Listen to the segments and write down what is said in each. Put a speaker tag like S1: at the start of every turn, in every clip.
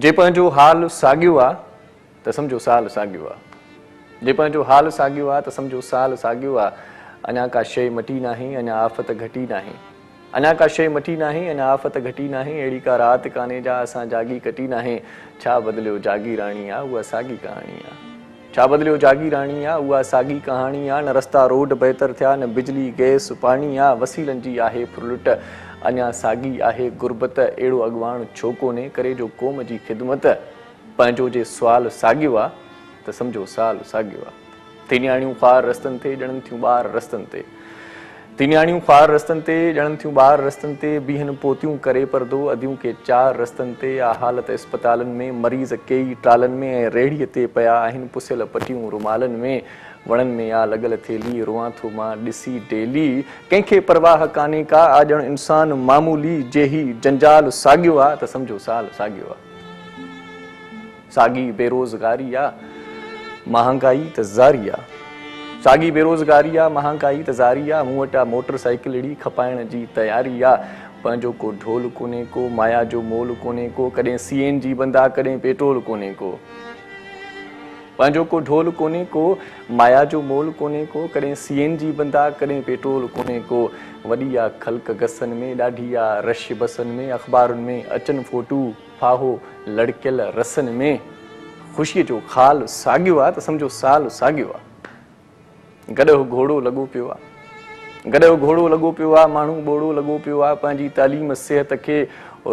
S1: جي پنهنجو حال ساڳيو آ ته سمجهو سال ساڳيو آ. جي پنهنجو حال ساڳيو آ ته سمجهو سال ساڳيو آ. اڃا ڪا شيء مٽي ناهي، اڃا آفت گهٽي ناهي. اڃا ڪا شيء مٽي ناهي، اڃا آفت گهٽي ناهي. اهڙي ڪا رات ڪانهي جا اسان جاڳي ڪٽي ناهي. ڇا بدليو جاگيراڻي آ، اها ساڳي ڪهاڻي آ. ڇا بدليو جاگيراڻي آ، اها ساڳي ڪهاڻي آ. نه رستا روڊ بهتر ٿيا، نه بجلي، گئس، پاڻي آ. وسيلن جي آهي ڦرلٽ، اڃا ساڳي آهي غربت. اهڙو اڳواڻ ڇو ڪونهي، ڪري جو قوم جي خدمت. پنهنجو جي سوال ساڳيو آ، ته سمجهو سال ساڳيو آ. ٿي نياڻيون خوار رستن تي، ڄڻن ٿيون ٻار رستن تي. ٿي نياڻيون خوار رستن تي، ڄڻن ٿيون ٻار رستن تي. بيهن پوتيون ڪري پردو، اديون ڪي چار رستن تي. آ حالت اسپتالن ۾، مريض ڪيئي ٽالن ۾ ۽ ريڙهيء تي پيا آهن پسيل پٽيون رومالن ۾. وڻن ۾ آ لڳل ٿيلهي، روئان ٿو مان ڏسي ڊيلي. ڪنهن کي پرواهه ڪانهي ڪا، آ ڄڻ انسان معمولي. جي هي جنجال ساڳيو آ، ته سمجهو سال ساڳيو آ. ساڳي بيروزگاري آ، مهانگائي ته زاري آ. ساڳي بيروزگاري آ، مهانگائي ته زاري آ. مون وٽ آ موٽر سائيڪلڙي، کپائڻ جي تياري آ. پنهنجو ڪو ڍول ڪونهي ڪو، مايا جو مول ڪونهي ڪو. ڪڏهن سي اين جي بند آ، ڪڏهن پيٽرول ڪونهي ڪو. پنهنجو ڪو ڍول ڪونهي ڪو، مايا جو مول ڪونهي ڪو. ڪڏهن سي اين جي بند آ، ڪڏهن پيٽرول ڪونهي ڪو. وڏي آ خلق گسن ۾، ڏاڍي آ رش بسن ۾. اخبارن ۾ اچن فوٽو. ڦاهو لڙڪيل رسن ۾ خوشيء جو خال ساڳيو آ ته سمجهو سال ساڳيو آ. گڏهه گهوڙو لڳو پيو آ. گڏهه گهوڙو لڳو پيو آ، ماڻهو ٻوڙو لڳو پيو آ، پنهنجي تعليم صحت کي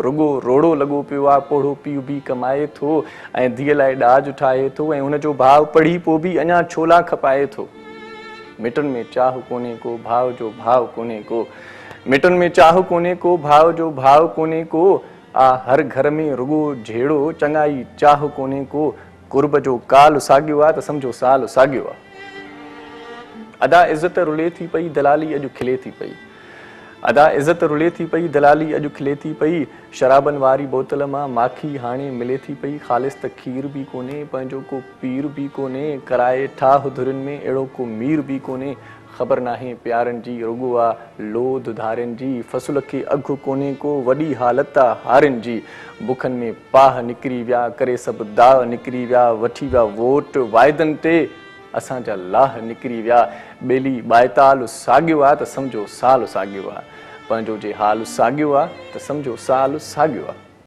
S1: رڳو روڙو لڳو پيو آ، پوڙهو پيء به ڪمائي ٿو ۽ ڌيء لاء ڏاج ٺاهي ٿو ۽ هن جو ڀاء پڙهي پوء به اڃا ڇولا کپائي ٿو. مٽن ۾ چاهه ڪونهي ڪو، ڀاء جو ڀاء ڪونهي ڪو. مٽن ۾ چاهه ڪونهي ڪو، ڀاء جو ڀاء ڪونهي ڪو. آ هر گهر ۾ رڳو جهيڙو، چڱائي چاهه ڪونهي ڪو، قرب جو ڪال ساڳيو آ ته سمجهو سال ساڳيو آ. ادا عزت رلي ٿي پئي، دلالي اڄ کلي ٿي پئي. ادا عزت رلي ٿي پئي، دلالي اڄ کلي ٿي پئي. شرابن واري بوتل مان ماکي هاڻي ملي ٿي پئي. خالص ته کير به ڪونهي، پنهنجو ڪو پير به ڪونهي. ڪرائي ٺاهه ڌرين ۾ اهڙو ڪو مير به ڪونهي. خبر ناهي پيارن جي، رڳو آ لوڌ ڌارين جي، فصل کي اگهه ڪونهي ڪو، وڏي حالت آ هارين جي، بکن ۾ پاهه نڪري ويا، ڪري سڀ داء نڪري ويا، وٺي ويا ووٽ واعدن تي، اسان جا لاهه نڪري ويا، ٻيلي ٻائيتال ساڳيو آ ته سمجهو سال ساڳيو آ، پنهنجو جي حال ساڳيو آ ته سمجهو سال ساڳيو آ.